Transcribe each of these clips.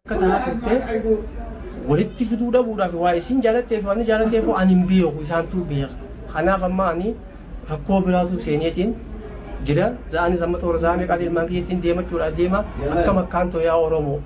Akka tahaa turte walitti fiduu dhabuudhaaf waa isin jaalatteef waan jaalatteef ani hin beeku, isaantu beeka. Kanaaf amma ani rakkoo biraatu seeneetiin jira. Za'anis amma toora za'aa meeqaatiin ilmaan kiyyattiin deemachuudha deema. Akkam akkaan ta'u yaa Oromoo.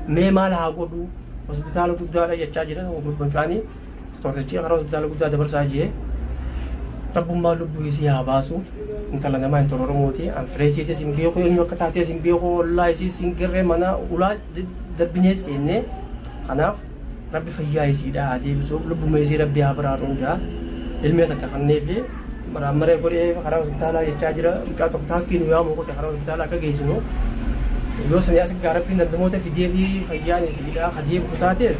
Mee maal haa godhu? Hospitaala guddaadha jechaa jira gurbancaanii. Doktortichi karaa hospitaala guddaa dabarsaa jee. Rabbummaan lubbuu isii haa baasu. Intala namaa intala Oromooti. An fireesiitis hin beeku, eenyu akka taatees hin beeku, ollaa isiis hin garree, mana ulaa darbinee seennee. Kanaaf Rabbi fayyaa isiidha haa deebisuuf, lubbuma isii Rabbi haa baraaruun jaa. Ilmee takka kannee fi maraammaree godhee karaa hospitaalaa jechaa jira. Mucaa tokko taaskii nu yaamuu qote karaa hospitaalaa akka geessinu. Yoo sani as gaa Rabbiin dandamoota fidee fi fayyaan isiidha ka deebitu taates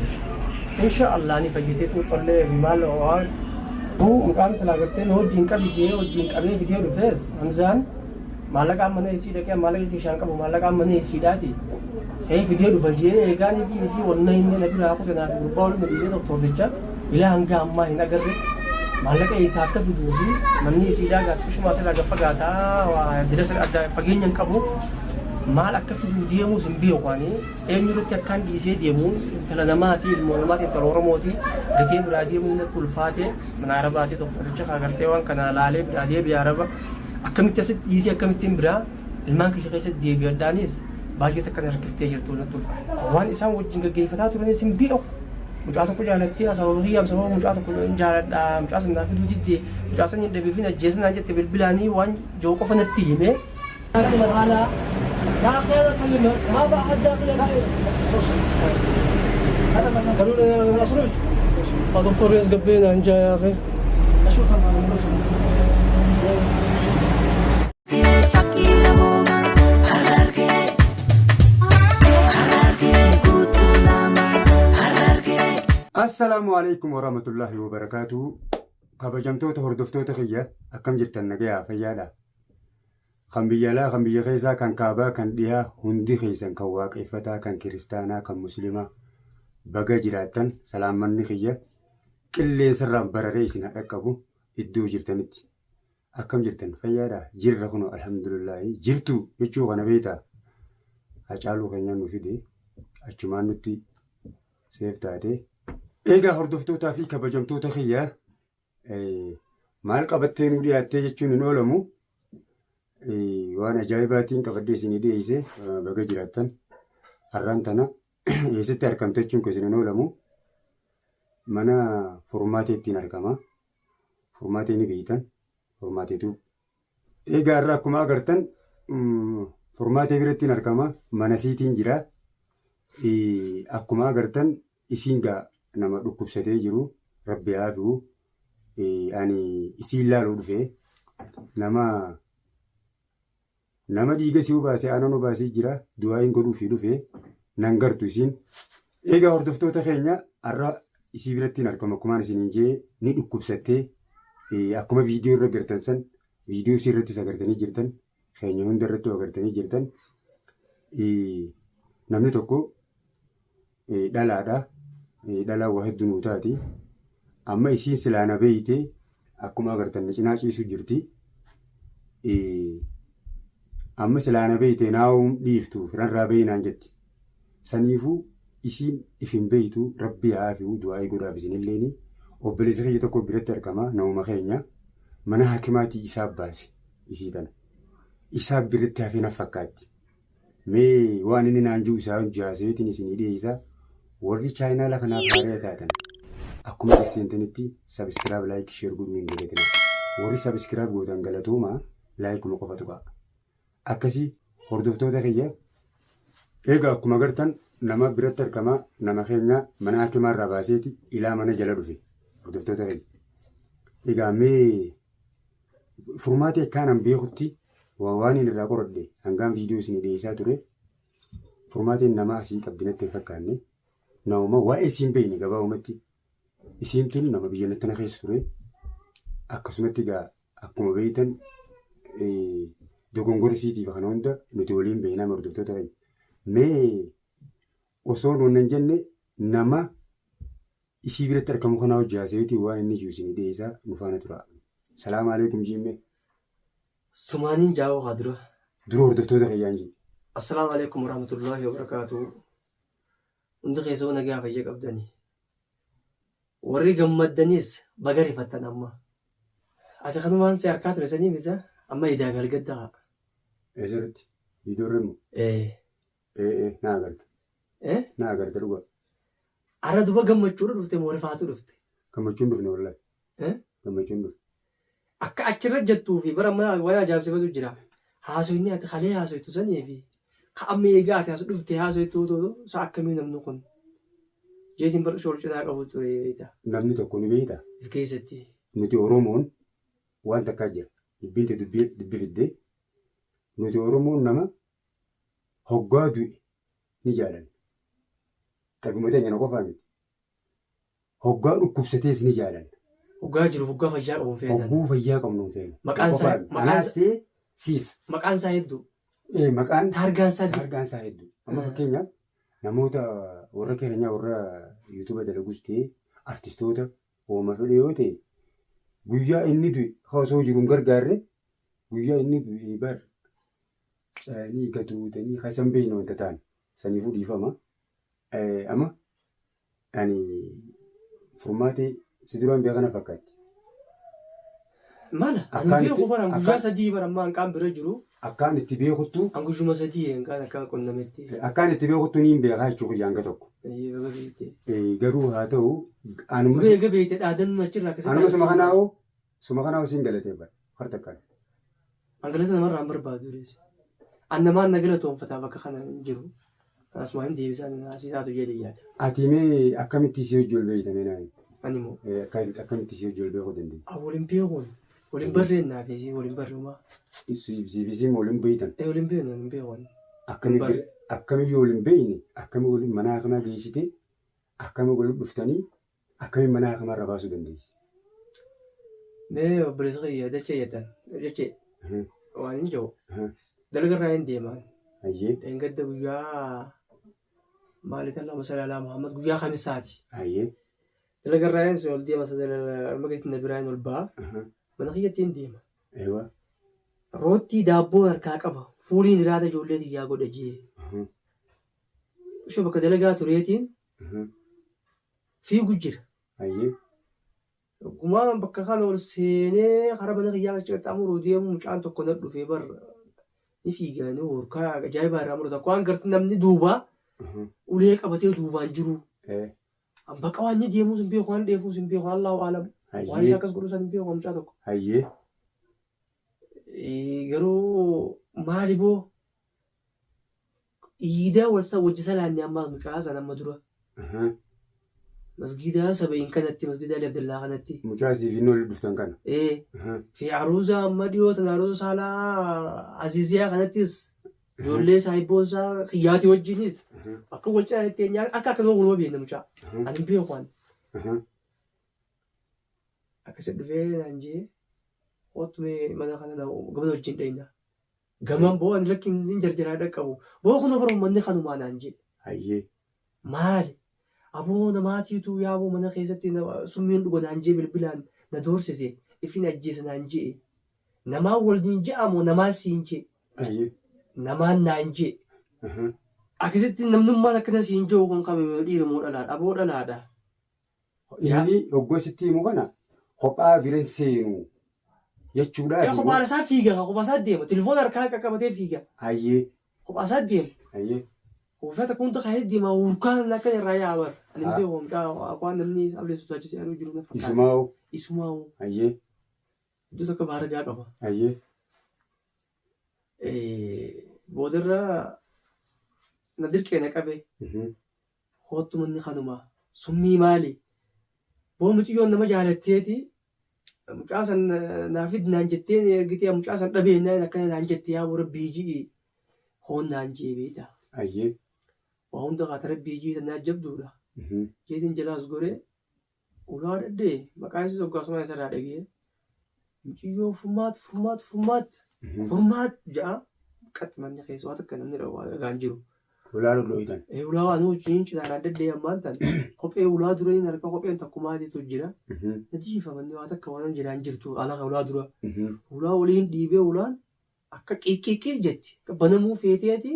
insha Allah ni fayyitee xuuxxollee fi maal waan mucaan silaa gartee nu wajjin qabi jee wajjin qabee fidee dhufees Hamzaan maallaqaan mana isii dhaqee maallaqa keeshaan qabu maallaqaan mana isiidhaati kee fidee dhufa jee eegaanii fi isii wanna inni na biraa kute naaf gurbaa waliin na dhiisee doktorticha ilaa hanga ammaa hin agarre. Maallaqa eessaa akka fiduu fi manni isiidhaa gaaf asirraa gad fagaataa waa dila adda fageenya hin qabu, maal akka fiduu deemuus hin beeku. Ani eenyu irratti akkaan dhiisee deemu? Intala namaati, ilmoo namaati, intala Oromooti gatee biraa deemuu natti ulfaate. Mana Arabaati doktoricha kaa gartee waan kana laalee biraa deebi'a. Araba akkamitti asitti dhiisee akkamittiin biraa ilmaan kiyya keessatti deebi'adhaanis baay'ee takka na rakkiftee jirtu, natti ulfaate. Waan isaan wajjin gaggeeffataa turanis hin beeku. Mucaa tokko jaalattee, sababa kiyyaaf, sababa mucaa tokko jaaladha, mucaa sana naa fiduu didde, mucaa sana hin dhabeefin ajjeesanaan jette, bilbilaanii waan jiru qofa natti hime. على يا اخي انا اكلمك ما احد داخل البيت. قالوا لي اخرج. دكتور يسقبينا جاي يا اخي. اشوف. Fakkii namoomaa Harargee, Harargee guutuu nama Harargee. Assalaamu alaikum warahmatullahi wabarakaatu. Kabajamtoota hordoftoota kiyya, akkam jirtan? Nagayaa, fayyaadha? Kan biyya alaa, kan biyya keessaa, kan kaabaa, kan dhiyaa, hundi keessan, kan waaqeffataa, kan kiristaanaa, kan muslimaa, baga jiraattan. Salaammanni kiyya qilleensarraan bararee isin haa dhaqqabu iddoo jirtanitti. Akkam jirtan, fayyaadha? Jirra kunoo, alhamdulillaahi. Jirtu jechuu kana beektaa? Hacaaluu keenyaan nu fide, achumaan nutti seef taate. Egaa hordoftootaa fi kabajamtoota kiyya, maal qabattee nu dhiyaattee jechuun hin oolamu. Waan ajaa'ibaatiin qabadhee isinii dhiyeesse. Baga jiraattan. Har'aan tana eessatti argamte jechuun keessan hin oolamu. Mana Furmaatee ittiin argama. Furmaatee ni beektan. Furmaateetu. Egaa irraa akkuma agartan Furmaatee biratti argama. Mana siitiin jira. Akkuma agartan isiin gaa nama dhukkubsatee jiru, Rabbi haa fi'u. Ani isiin laaluu dhufe. Nama dhiiga si baasee aanan obaasee jira. Du'aayin godhuufii dhufe, nan gartu isiin. Egaa hordoftoota keenya, har'a isii biratti argama. Akkumaan isiniin jee ni dhukkubsattee, akkuma viidiyoo irra gartan san, viidiyoo isii irrattis agartanii jirtan, keenya hunda irratti agartanii jirtan. Namni tokko dhalaadha. Dhalaa waa hedduu nuu taati. Amma isiin silaa na beeyte, akkuma agartan na cinaa ciisu jirti. Amma silaa na beeyte naa'uun dhiiftu, firanraa beeynaan jetti. Saniifuu isiin if hin beeytu, Rabbi haa fi'u, du'aa'ii godhaaf isinilleeni. Obboleessa kiyya tokko biratti argama, namuma keenya. Mana hakimaatii isaa baase isii tana. Isaa biratti hafee na fakkaatti. Mee waan inni naan jiru isaa jaaseetiin isinii dhiyeessa. Warri chaayinaala kanaaf haaraa taatan akkuma seentanitti subscribe, like, share godhuu hin dagatinaa. Warri subscribe gootan galatooma, likeuma qofa tuqaa. Akkasii hordoftoota kiyya. Egaa akkuma agartan nama biratti argama, nama keenya mana hakimaarraa baaseeti ilaa mana jala dhufe, hordoftoota kiyya. Egaa mee Furmaatee akkaanan beekutti waan inni irraa qoradhe, hangaan viidiyoo isin dhiyeessaa ture, Furmaateen nama asii qabdi natti hin fakkaanne. Namuma waa'ee isiin beekne gabaabumatti. Isiin tun nama biyya tana keessa ture. Akkasumatti egaa akkuma beektan dogongora isiitiif kana hunda nuti waliin beeknaa, hordoftoota keenya. Mee osoo nuun hin jenne nama isii biratti argamu kanaa hojii haasaweetiin waan inni jiru isinii dhiyeessaa, nu faana tura. Salaam alaikum jiimmee. Sumaaniin jaawoo haa dura. Dura hordoftoota kiyyaan jii. Assalaamu alaikum warahmatullahi wabarakaatuh. Hundi keessoo nagaa fayya qabdanii. Warri gammaddanis baga rifattan amma. Ati kanumaan si harkaa ture sanii misa amma idaa galgaddaa. Eessatti? Viidiyoo immoo? Ee. Ee na agarta. Eh? Na agarta dhugaa. Arra duba gammachuudha dhufte moo rifaatu dhufte? Gammachuun dhufne wallahi. Eh? Gammachuun dhufne. Akka achirra jettuu fi bara amma waan ajaa'ibsiifatu jira. Haasofni ati kalee haasoftu sanii fi ka amma eegaa ati as dhufte haasoftu sa akkamii namni kun? Jeetiin bara shool cinaa qabu ture beektaa. Namni tokko ni beektaa? If keessatti. Nuti Oromoon waan takkaa jira. Dubbiin ta'e dubbii fiddee nuti Oromoon nama hoggaa du'e ni jaalanna. Qabuma teenya na qofaa miti. Hoggaa dhukkubsatees ni jaalanna. Hoggaa jiruuf hoggaa fayyaa qabu hin feetan. Hogguu fayyaa qabnu hin feenu. Maqaan isaa- Qofaa miti. Anaas ta'e siis. Maqaan isaa hedduu. Ee maqaan Taargaan isaa hedduu. Argaan isaa hedduu. Amma fakkeenyaaf namoota warra keenyaa warra yuutuuba dalagus ta'e artistoota ooma fedhe yoo ta'e guyyaa inni du'e osoo jiru hin gargaarre guyyaa inni du'e bar ni gatuutanii kan beekne wanta ta'an saniifuu dhiifama. Amma ani furmaatee si duraan beekana fakkaatti. Mala. Ani Akkaan beeku itti- bara guyyaa akkaan- sadii bara ammaa hanqaan bira jiru. Akkaan itti beekuttu An guyyuma sadii hanqaan akka qunnametti. akkaan itti beekuttu niin beekaa jechuu guyyaa hanga tokko. Baga beekte. Garuu haa ta'u anuma Baga beekte dhaadannu achirraa akkasitti. Anuma suma kanaa'oo siin galateeffadha. Har takkaan. An galata namarraa hin barbaadu dees. An namaan na galatoonfataa bakka kana hin jiru. Asuma hin deebisan asii taatu jedhee yaada. Ati mee akkamitti si hojii ol beeyta mee naan? Ani immoo Akkamitti si hojii ol beekuu dandeenya? waliin beekuun waliin barreennaa fi waliin barreemaa. Siifisiin waliin beeytan. Waliin beeknu waliin beekuun. Akkamiyyuu waliin beeyne akkami waliin mana kanaa geessite akkami waliin dhuftanii akkami mana kanarra baasuu dandeessi? Mee obboleessa kiyya dachee jettan dachee waan hin jiru. Dalgarraa hin deemaan. Hayyee Dheengadda guyyaa maaliif Allahumma salli alaa Muhammad guyyaa kamisaati. hayyee. Dalagarraa hin ol deema magariisa na biraa hin ol ba'a. Mana kiyyatti hin deema. Eewa. Roottii daabboo harkaa qaba. Fuuliin hiraata ijoollee xiyyaa godha jee. Ishoo bakka dalagaa tureetiin fiigu jira. Hayyee. Gumaan bakka kana ol seenee karaa mana kiyyaa achi qaxxaamuru deemu mucaan tokko na dhufee bar ni fiigaa ni horkaa ajaa'ibaa irraa mul'ata. Waan garti namni duubaa ulee qabatee duubaan jiru. Bakka waan inni deemuus hin beeku waan dheefuus hin beeku Allahu aalam. Waan isaa akkas godhu san hin beeku mucaa tokko. Hayyee. Garuu maali boo iidaa walsa wajji salaanni ammaa mucaa san amma dura masgiida sabayin kanatti masgiida Ali Abdallaa kanatti. Mucaa siif inni waliin dhuftan kana. Fi aruuza amma dhiyoo tana aruuza saalaa Aziziyaa kanattis ijoollee saahibboo isaa kiyyaatii wajjinis akka wal cinaa itti eenyaa akka akkanuma waluma beekna mucaa. Ani hin beeku ani. Akkasi dhufee naan jee kootu mee mana kana gamana wajjin dhayna. Gamaan boo ani lakki hin jarjaraa dhaqqabu. Boo kunoo bara uummanni kanumaa naan jee. Hayyee. Maali? Aboo namaatiitu yaaboo mana keessatti summiin dhuga naan jee bilbilaan na doorsise ifin ajjeesa naan jee. Namaan waliin je'amoo namaan siin jee. Hayyee. Namaan naan jee. Akkasitti namnummaan akkana siin jiru kun kamiyyuu dhiira moo dhalaadha? Aboo dhalaadha. Inni hoggoo sitti himu kana kophaa bira hin seenu jechuudhaaf. Kophaan isaa fiiga kophaa isaa deema. Telefoona harkaa qaqqabatee fiiga. Hayyee. Kophaa isaa deema. Hayyee. Uffata kun tokko deema urkaan akka irraa yaa'abar. Ani beeku mucaa waan namni ableessu taasisee aduu jiru na fakkaata. Isumaa'u. Isumaa'u. Hayyee. Iddoo tokko baargaa qaba. Hayyee. Boodarra na dirqee na qabe. Hoottu manni kanumaa. Summii maali? Boo mucayyoon nama jaalatteeti. Mucaa san naaf naan jettee ergitee mucaa san dhabee naan akkana naan jettee yaa rabbii ji'i. Hoon naan jee beektaa. Hayyee. Waa hunda kaata rabbii ji'i tanaa jabduudha. Jeetiin jalaas goree ulaa dhaddee maqaa isii hoggaasuma isarraa dhagee. Mucayyoo furmaat furmaat furmaat furmaat ja'a qaxxi manni keessa waan takka namni dhagaan jiru. Ulaa dhodhooytan. Ulaa waan hojiin cinaan adda addee ammaan tan kophee ulaa dureen harka kopheen takkumaatiitu jira. Nadiifa manni waan takka waan jiraan jirtu ala ulaa dura. Ulaa waliin dhiibee ulaan akka qiqqiqqii jetti. Banamuu feeteeti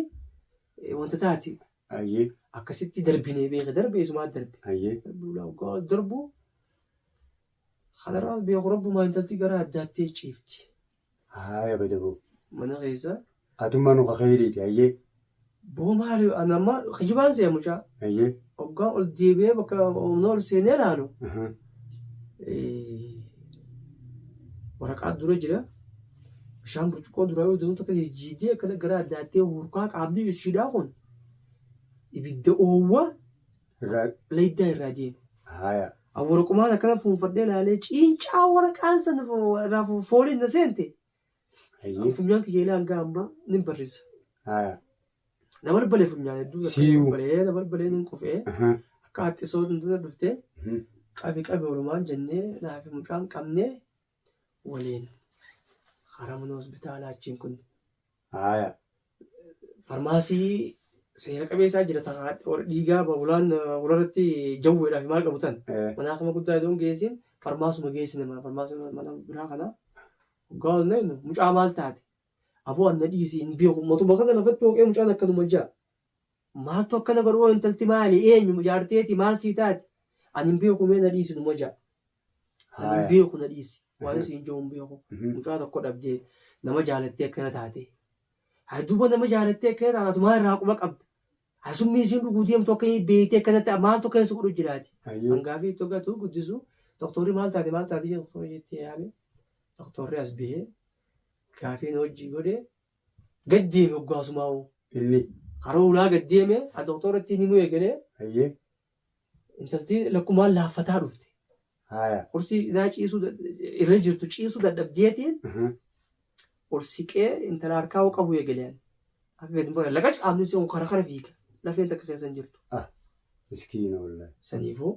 wanta taati. Hayyee. Akkasitti darbinee beeka darbee isumaa darbe. Hayyee. Darbuu hoggaa darbu kanarraa beeku rabbumaa intalti gara addaattee ciifti. Haaya badaboo. Mana keessa. Atummaa nu kakeeriiti hayyee. Boo maali ani amma kijibaan se'e mucaa. Hayyee. Hoggaa ol deebi'ee bakka humna ol seenee ilaalu. Waraqaa dura jira. Bishaan burcuqqoo duraa yoo deemu takka jijjiirtee akkana gara addaattee hurkaa qaamni ishiidhaa kun ibidda oowwa layiddaa irraa deema. Haaya. Warqumaan akkana fuunfadhee ilaalee ciincaa waraqaan sana irraa fooliin na seente. Funyaan kiyya ilaa hanga ammaa ni barreessa. Haaya. Na balbalee funyaan hedduu Siyu. balbalee na balbalee ni qufee akka haxxisoo dura dhuftee qabi qabi oolumaan jennee naafi mucaan qabnee waliin karaa mana hospitaalaa achiin kun. Haaya. Farmaasii seera qabeessaa jira ta'a dhiigaa bulaan walirratti jawweedhaaf maal qabu tan. Mana akkama guddaa iddoo geessin farmaasuma geessine mana farmaasuma mana biraa kana. Hoggaa ol naqnu mucaa maal taate? Aboo anna dhiisi hin beeku matuma kana lafatti hooqee mucaan akkanuma jaa. Maaltu akkana godhu intalti maali eenyu jaarteeti maal sii taate? Ani hin beeku mee na dhiisi numa jaa. Ani hin beeku na dhiisi. Waan isiin jiru hin beeku. Mucaa tokko dhabdee nama jaalattee akkana taate. Haa duuba nama jaalattee akkana taate maal irraa quba qabda? Haa summii isiin dhuguu deemtu akka beektee akkana ta'a maaltu akkana si godhu jiraati? Hangaafii itti hoggaatu guddisu doktorri maal taate maal taate jedhu doktorri jettee yaame. Doktorri as bahee gaafiin hojii godhee gad deeme hoggaasumaa hoo. Inni. Karaa ulaa gad deeme haa doktorri himuu eegalee. Intalti lakkumaan laaffataa dhufte. Haaya. Kursii isaa ciisuu irra jirtu ciisuu dadhabdeetiin ol siqee intala harkaa hoo qabu eegalee. Akka gadi hin laqac qaamni sun kara kara fiiga. Lafeen takka keessa hin jirtu. Miskiina wallahi. Saniifuu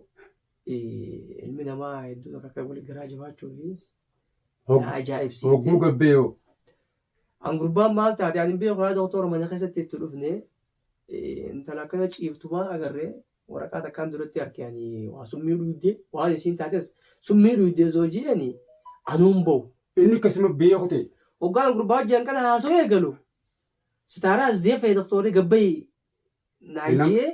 ilmi namaa hedduu takka akka wal garaa jabaachuu fi ajaa'ibsiifte. Hogguu gabbee yoo. An gurbaan maal taate ani beeku yaa doktora mana keessatti itti dhufne intala akkana ciiftumaa agarree waraqaa takkaan duratti harke ani waa summii dhuydee waan isiin taates summii dhuydee zoojii ani anuun bahu. Inni akkasuma beeku ta'e. Hoggaan gurbaa hojii kana haasoo eegalu. Sitaaraa zeefee doktorri gabbayi naan jee.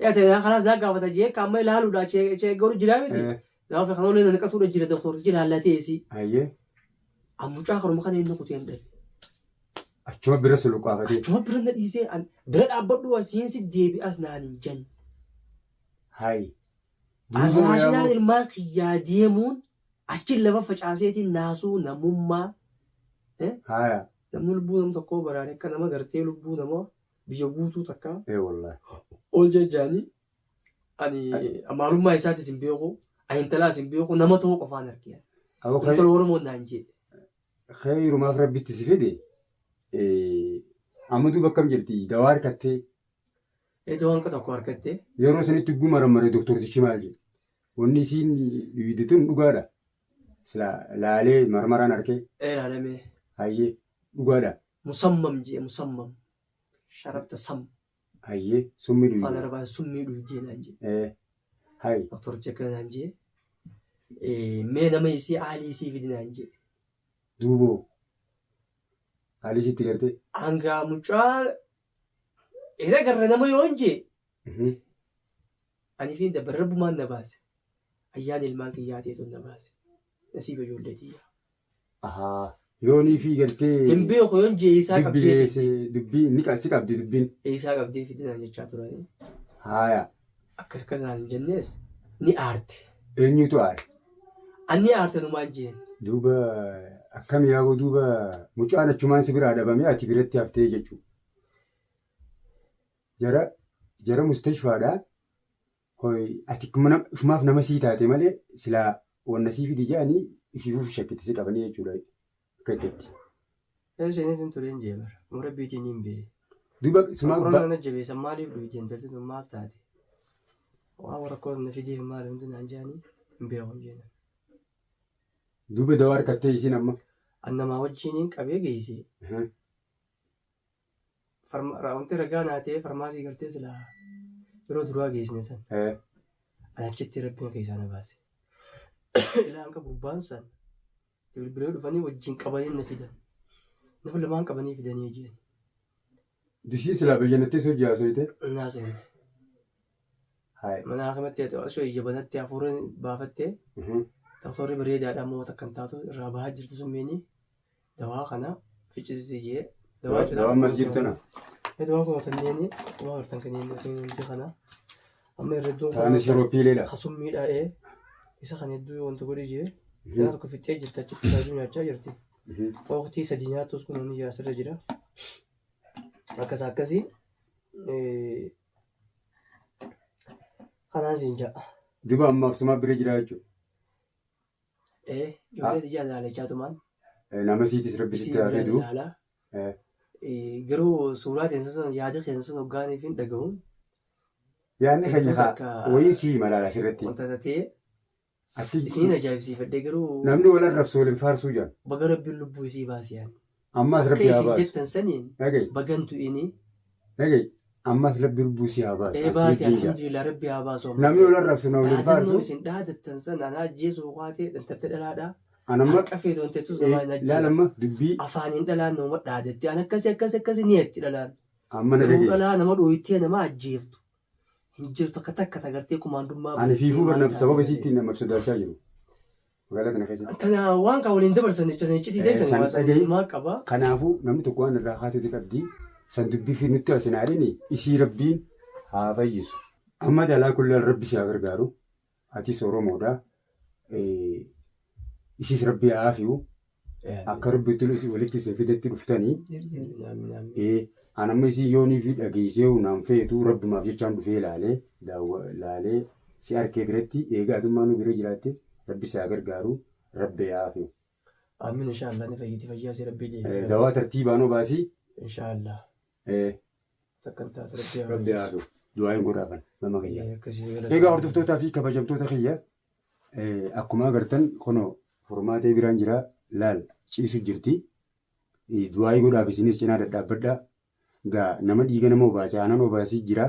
Yaa ta'e kanaas daa gaafata jee kaamma ilaaluudha chee garuu jiraa miti. Gaafa kan olee naqatuudha jira doktorri laallatee isi. Ammucaa karuma kana inni kuteen dhabe. Achuma bira suluqaafatee. Achuma bira na dhiisee bira dhaabbadhu asiinsi deebi'as naan hin jenne. Hayi. Arraashinaan ilmaan kiyyaa deemuun achi lafa facaaseetiin naasuu namummaa. Haaya. Namni lubbuu nam tokkoo baraare akka nama gartee lubbuu nama biyya guutuu takka. Ee wallahi. Ol jajjaanii ani maalummaa isaatis hin beeku ani intalaas hin beeku nama ta'uu qofaan argee. Intala Oromoon naan jedhe. Khayrumaaf rabbitti si fide amma duuba akkam jirti dawaa harkattee. Iddoo hanqa tokko harkattee. Yeroo sanitti maramare doktortichi maal jedhe? Wanni isiin dhuyde tun dhugaadha. Sila laalee marmaraan harkee. Ilaalamee. Hayyee dhugaadha. Musammam jee musammam. Sharabta sam. Hayyee summii dhuyde. Afaan Arabaan summii dhuydee naan jee. Hayi. Doktortichi akkana naan jee. Mee nama isii haalii isii fidi naan jee. Duuboo. Haalli isiitti gartee. Hangaa mucaa Eda garra nama yoo hin jee. Ani fi dabbar rabbumaan na baase. Ayyaan ilmaan kiyyaa ta'etu na baase. Nasiiba ijoollee tiyyaa. Ahaa. Yoonii fi gartee. Hin beeku yoon jee isaa qabdee. Dubbii ni si qabdi dubbiin. Isaa qabdee fidinaan jechaa turani. Haaya. Akkas akkas naan hin jennees ni aarte. Eenyutu aare? Ani aarte numaan jeen. Duuba akkam yaa'u duuba mucaan achumaan si biraa dhabamee ati biratti haftee jechuudha. Jara mustashfaadhaa ati ifumaaf nama sii taate malee silaa wanna sii fidi jedhanii ifiifuuf shakkite si qabanii jechuudha akka itti. Seeneetiin tureen jee bara. Mura biitiin hin beeku. Duuba sumaa Qorannoo na jabeessa maaliif dhuyi intalti tun maal taate? Waan rakkoo na fideef maal hundi naan jedhanii hin beeku hin jeenan. Duuba dawaa harkattee isiin amma. Annamaa wajjiniin qabee geesse. Wanti ragaa naa ta'e farmaasii gartee silaa yeroo duraa geessine san. Ani achitti rabbiin keessaa na baase. Ilaa hanga gurbaan san bilbilee dhufanii wajjin qabanii na fidan. Nama lamaan qabanii fidanii jiran. Dishii silaa bayyanattee sochii haasofte. Naasofne. Hayi. Mana haakimatti osoo ija banattee hafuura baafattee doktorri bareedaadha ammoo takka hin taatu irraa bahaa jirtu summiini dawaa kana ficcisiisi jee. Dawaa ammas jirtu tana. Dawaa kun tanneeni akkuma agartan kanneen hundi kana amma irra iddoon Taanis yeroo piileedha. kasummiidha ee isa kan hedduu wanta godhi jee. Nyaata tokko fixxee jirti achitti taajuu nyaachaa jirti. Waqtii sadii nyaattus kun hundi asirra jira. Akkas akkasii kanaan siin ja'a. Duba ammaaf suma bira jira jechuudha. Ijoollee ijaan ilaalachaa tumaan. Nama siitis rabbi Isii sitti haa bira fidu. ilaalaa. Garuu suuraa teensa sun yaada teensa sun hoggaanii fi dhagahuun Yaadni keenya haa Takka- wayii sii malaala asirratti. wanta tatee Ati isiniin ajaa'ibsiifadhee garuu namni wal arrabsu waliin faarsuu jira. baga rabbiin lubbuu isii baase yaani. Ammas Akka rabbi haa isin baasu. jettan saniin Dhaga'i bagantu inni dhaga'i ammas rabbi lubbuu sii haa baasu. ee Asii baate jiija. alhamdulillah rabbi haa baasu. amma. Namni wal arrabsu na waliin Dhaadannoo faarsu. isin dhaadattan san anaa ajjeesuu kaatee dhantartee dhalaadhaa. An amma Harka feetoon teettus namaa hin laal ajjeesu. amma dubbii Afaaniin dhalaan nama dhaadatte an akkasii akkasii akkasii ni jetti dhalaan. amma na Garuu dhaga'i. dhalaa nama dhooyitee nama ajjeeftu. Hin jirtu akka takka tagartee kumaandummaa. Ani fiifuu barnaaf sababa isiitti namaaf sodaachaa jiru. Magaalaa kana keessatti. Tana waan kan waliin dabarsan jecha iccitii teessan San waan san dhaga'i. maa qaba. Kanaafuu namni tokko waan irraa haatuuti qabdi. San dubbii fi nutti as hin haadhini isii rabbiin haa fayyisu. Amma dhalaa kullaan rabbi si haa gargaaru. Atis Oromoodha. Isiis rabbi haa afiyu. Akka rabbi walitti isin fidetti dhuftanii. An amma isii yoonii fi dhageessee naan feetu rabbumaaf jechaan dhufee ilaalee laalee si arkee biratti eega atummaa nu bira jiraatte rabbi si haa gargaaru rabbi haa afiyu. Amiin inshaallah ni fayyiti fayyaa si rabbi deebisa. Dawaa tartiibaan obaasii Inshaallah takka hin taate rabbi haa rabbi haa afiyu. Du'aa hin godhaafan nama kiyya. Akkasii galata. Egaa hordoftootaa fi kabajamtoota kiyya akkuma agartan kunoo furmaatee biraan jira laal ciisu jirti. Du'aa godhaaf isinis cinaa dhadhaabbadhaa. Gaa nama dhiiga nama obaase aanan obaasii jira.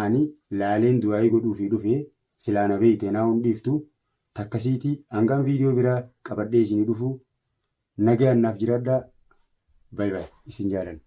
Ani laaleen du'aa godhuu fi dhufee silaa na beeyte naa hun dhiiftu takkasiiti hangaan viidiyoo biraa qabadhee isinii dhufu nagaan naaf jiraadhaa. Baay baay isin jaalanna.